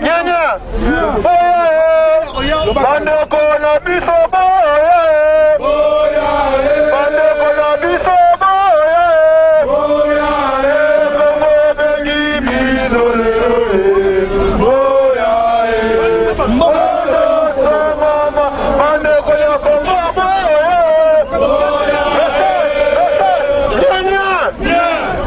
Nyanya boya bandeko na biso boya bandeko na biso boya Kongo ebengi biso lelo boya mama bandeko ya Kongo boya Nyanya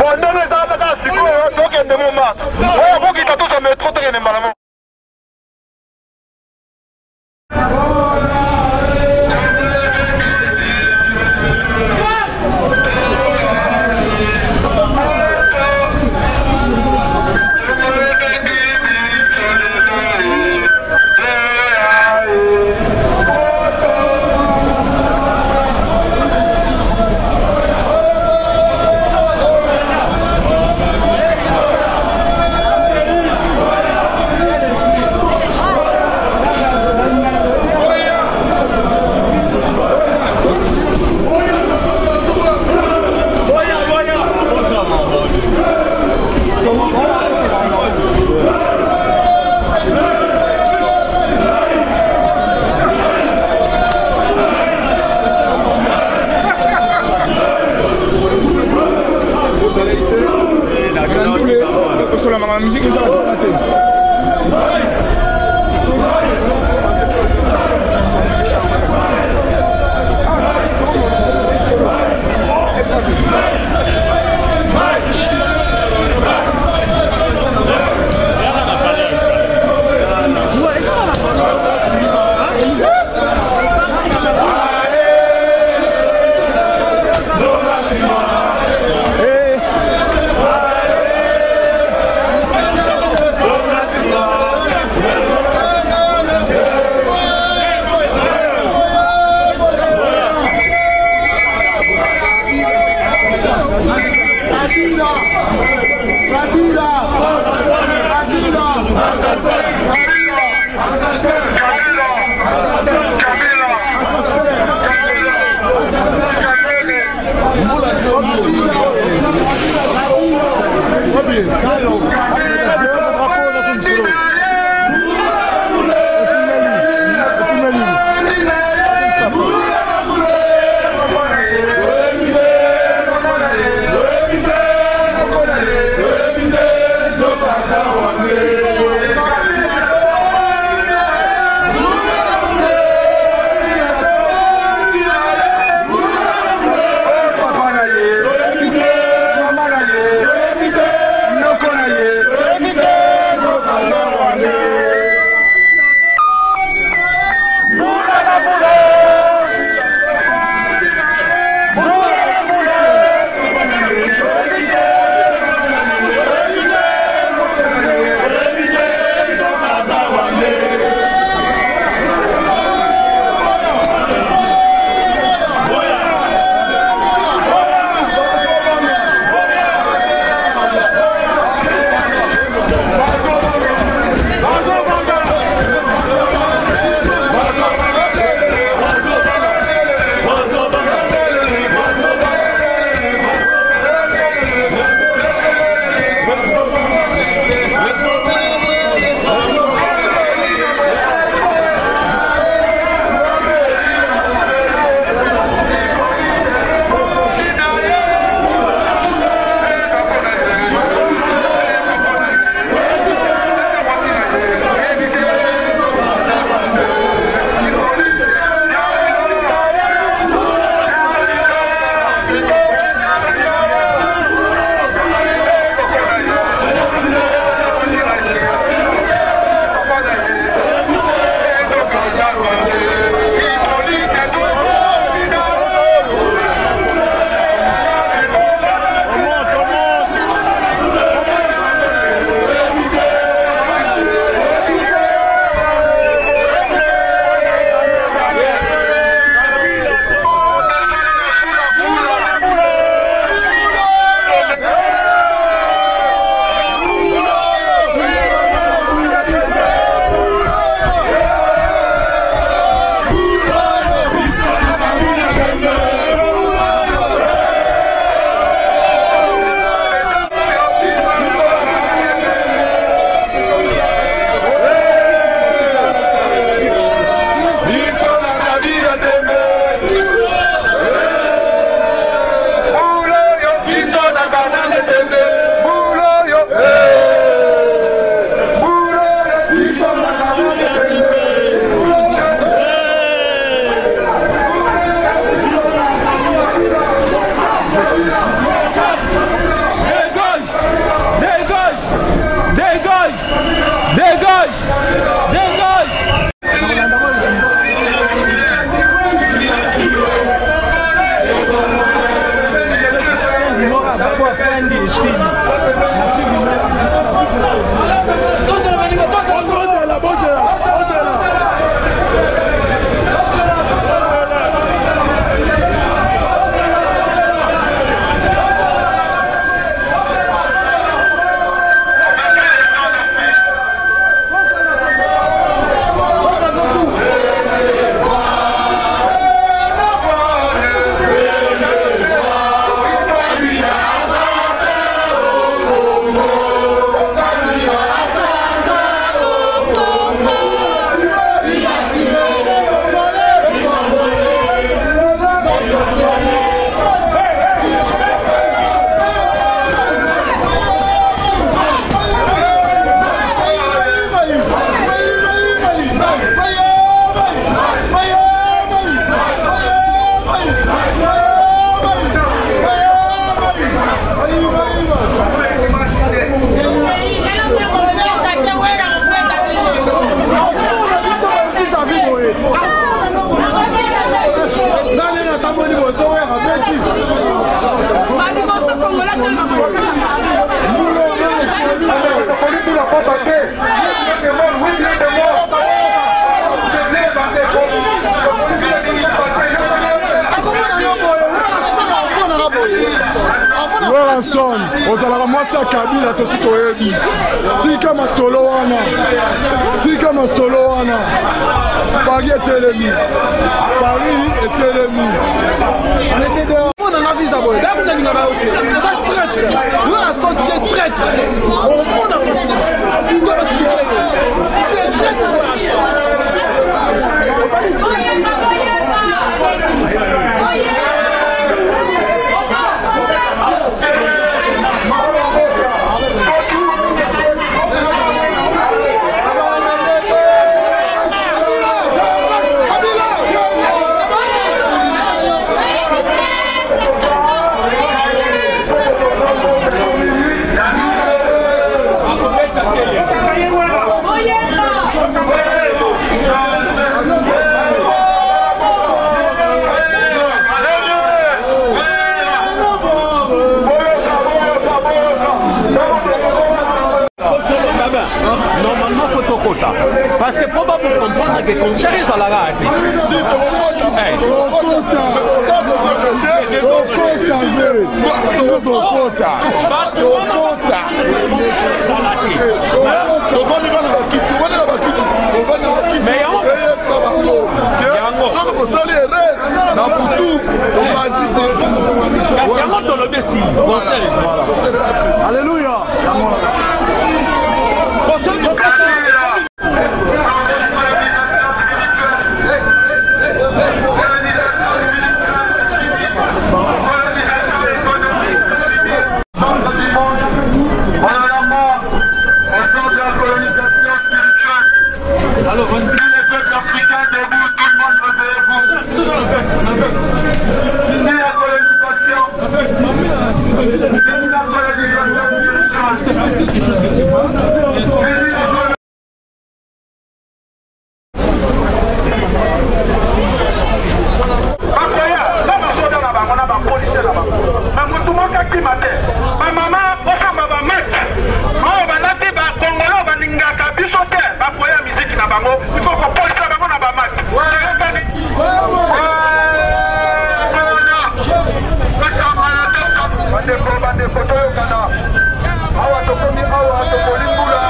bondolo ezala kaka sikoyo tokende moma oyo bokita tozwa metro tokende mbala moko. Bozela, bozela, bozela. Werrason ozalaka mwasi ya Kabila tosi toyebi tika masolo wana tika masolo wana Paris etelemi Paris etelemi mona nga visa boye da kuna lingaka yo te oza traître Werrason tu es traître omona kosi na biso to basukikele tu es traître Werrason ozali traître. Normalement faut tokota parce que mpo bakocomprendre ke concert ezalaka te. Tovandi kaka na bakiti, ovandi na bakiti, ovandi na bakiti, eyebisa bango soki bosali erreur na butu tobazi. Kasi yango tolobi esili. Alleluya. Alors, tous les peuples africains debout, tout le monde réveillez-vous. Fini la colonisation. Fini la colonisation spirituelle. Fini la colonisation. Bakoya na basoda na bango na bapolisie na bango, me motu moko akima te. Bamama bokamba bamake oyo balati bakongolo balingaka biso te, bakoya miziki na bango, ifo kopolisa bango na bamake. Toyokani. Bandeko, bandeko, toyokana awa, tokomi awa, tokoli mbula.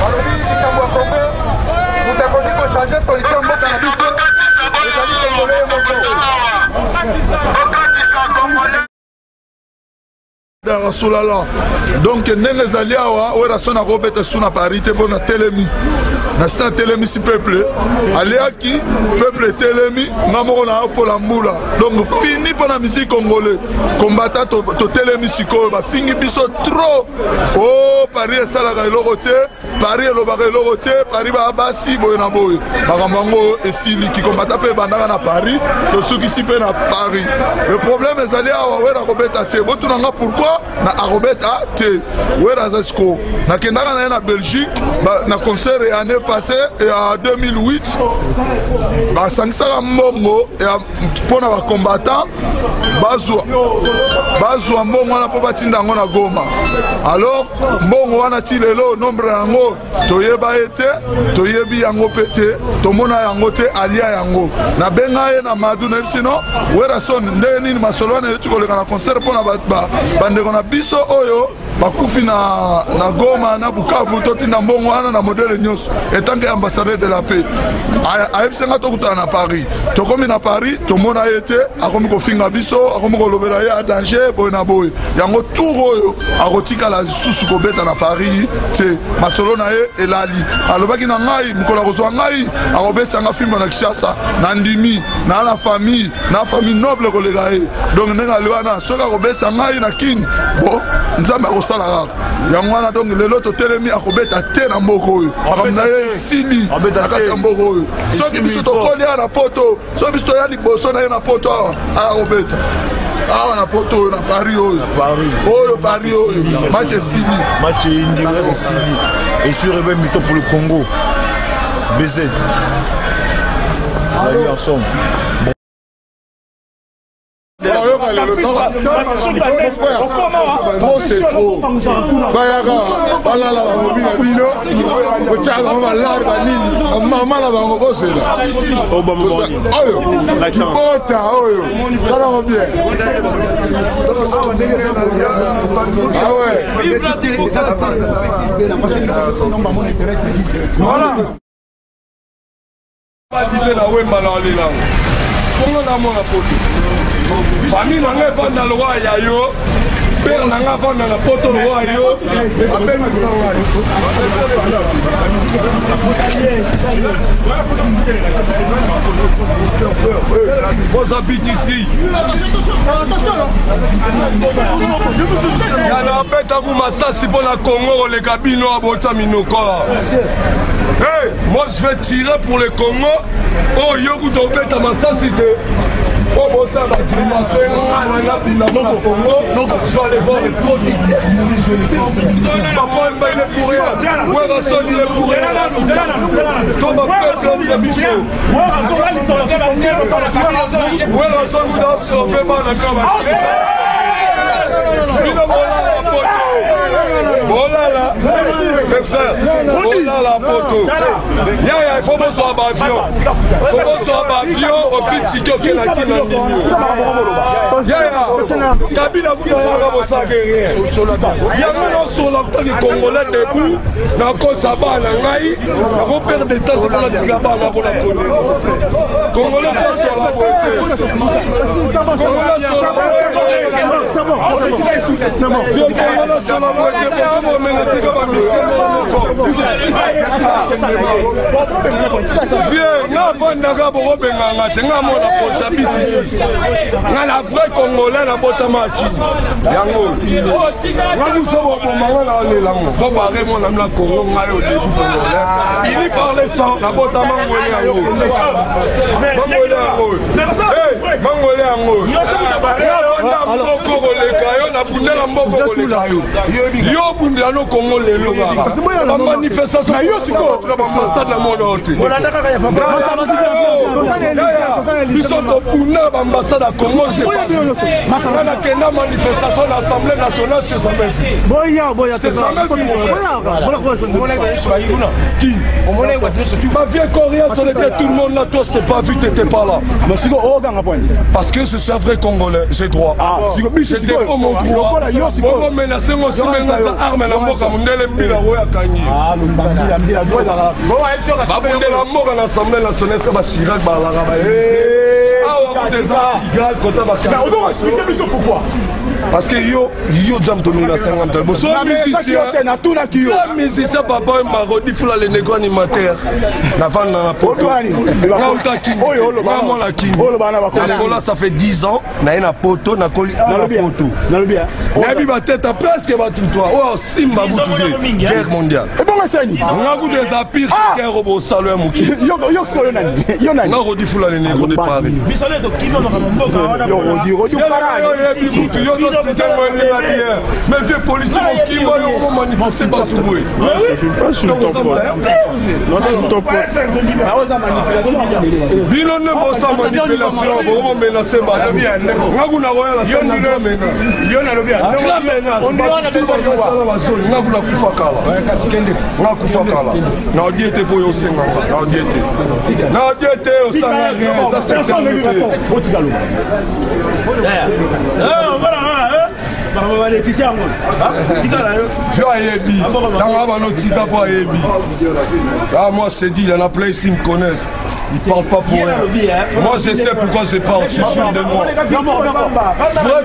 Balobi likambo ya Kongo, moto akoki kochange solution mboka na biso ezali Kongole ye moko. Rasulala. Donc ndenge ezali awa, Werrason akobeta su na Paris te mpo na telemi nasi natelemisi peuple, aliaki peuple etelemi, nga moko na apola mbula. Donc fini mpo na musique congolais kombata, totelemi sikoyo. Bafingi biso trop o Paris esalaka eloko te, Paris elobaka eloko te, Paris baya basi boye na boye. Makambo yango esili. Kikombata mpe ebandaka na Paris, tosukisi mpe na Paris. Le problème ezali awa, Wera kobeta te. Botuna nga pourquoi. fois na akobeta te. Wera aza sikoyo, nakendaka na ye na Belgique na concert ya année passée ya 2008, basangisaka mbongo mpo na bacombattant bazwa mbongo wana mpo batinda yango na Goma. Alors mbongo wana ti lelo nombre yango toyeba ye te, toyebi yango mpe te, tomona yango te, alia yango. Nabenga ye na madu, nayebi sino Werason ndenge nini masolo wana euti koleka na concert mpo na bandeko na biso oyo bakufi na Goma na Bukavu, totinda mbongo wana na modele nyonso etanke ambassadeur de la paix. Ayebisi nga tokutana na Paris. Tokomi na Paris, tomona ye te, akomi kofinga biso, akomi kolobela ye a danger boye na boye. Yango tour oyo akotikala lisusu kobeta na Paris te, masolo na ye elali. Alobaki na ngai mokolo akozwa ngai akobetisa nga fimbo na Kinshasa. Na ndimi na na famille, na famille noble koleka ye. Donc ndenge ali wana, soki akobetisa ngai na Kin, bon, Nzambe akosala kaka yango wana. Donc lelo totelemi, akobeta te na mboka oyo, makambo na ye esili na kati ya mboka oyo. Soki biso tokoli awa na poto, soki biso toya liboso na ye na poto awa, akobeta awa na poto oyo, na Paris oyo, oyo Paris oyo, match esili. Match eyindi, esili. Esprit rebelle, mito pour le Congo, BZ ezali ensemble. Trop c'est trop. Bayaka balala bango bina bino kotyaka bango balare banini mama na bango bozela oyo bota oyo talango bien. Awe badile na Wemba na alelango bongo namona poto, famille na ngai evanda lokwa ya yo, père na ngai avanda na poto lokwa yo, abengisa ngai. Boza BTC ya nabetaku masasi mpo na Congo koleka bino abota minoko. Hey, moi je vais tirer pour le Congo. Oh, yo kuta obeta masasi te. Oh, bosala bagrimace nga na bina na Congo. Je vais aller voir le côté. Papa Mba, il est pour rien. Werrason, il est pour rien. To ba peuple entre biso. Werrason kuta sauver bana bino. Bino bolala poto. Bolala. Mes frères, bolala poto. Yaya, il faut bozwa baavion. Faut bozwa baavion ofi tike okenda kina ndimi. Yaya, Kabila kuta yaka bosaka rien. Yango nosola kutaki Congolais debout nakosa bana ngai nakoperdre temps te mpona tika bana mpona konelo. Congolais kosola boye te. Congolais sola boye te. Congolais sola boye te. Bozobomenasika bamisien moko. Vie nga avandaka bokobenganga te, nga mona pocha BTC, nga na vrai Congolais nabotama akini yango nga biso boboma nga na olelango po bare mona na Congo ngai au début Congolais ini par le sang nabotama ngwele yango mangwele yango mangwele yango navanda moko koleka yo, nabundela moko koleka yo, yo obundela no Congo lelo kaka bamanifestation na baambassade na mona oyo te. Biso tobunda baambassade ya Congo, nga nakenda manifestation na Assemblée nationale sur jamais vu. C'est jamais vu, mon frère. Qui Ma vie coréenne, on était tout le monde là, toi je t'ai pas vu, t'étais pas là. Parce que je suis un vrai Congolais, j'ai droit. Je défends mon droit. Bongo menace ngo simenga za arme na mboka mondele mbila oyo akangi. Babundela mboka na Assemblée nationale, se baChirac balaka ba awa kuta eza Kigali kota Mais on expliquer biso pourquoi. Parce que yo jam tominga 50 boso musicien Natunaki yo. La musicien papa Marodi Fula le négo animateur navanda na poto, nga uta Kini, nga mwana Kini, nakola, ça fait 10 ans naye na poto, nakoli awa na poto, nayebi bateta presque batutwa oyo simba kutu te guerre mondiale. Ebongo eseni. Nga kutu eza pire guerre oyo bosalo ya mokili. Yo sikoyo nani? Yo nani? Nga Rodi Fula le négo de Paris. Yo Rodi, Rodi oyebi kutu yo. Yo ozoexplike ngo ndenge bien, mais vieux politique okima yo okomanifeste bato boye. Bino nde bosa manipulation, bokomomenase bato. Nga kuna koya na sena grand menace, grand menace bazoli. Nga kuna kufa kala, nga kufa kala. Na odie te mpo oyo osenganga, na odie te, na odie te, osanga rien, eza secteur te. Jo ayebi ntango abano tika mpo ayebi. Ah, moi c'est dit, il y en a plein ici me connaissent. Ils parlent pas pour rien. Moi, je sais pourquoi je parle, je suis sûr de moi. Vrai.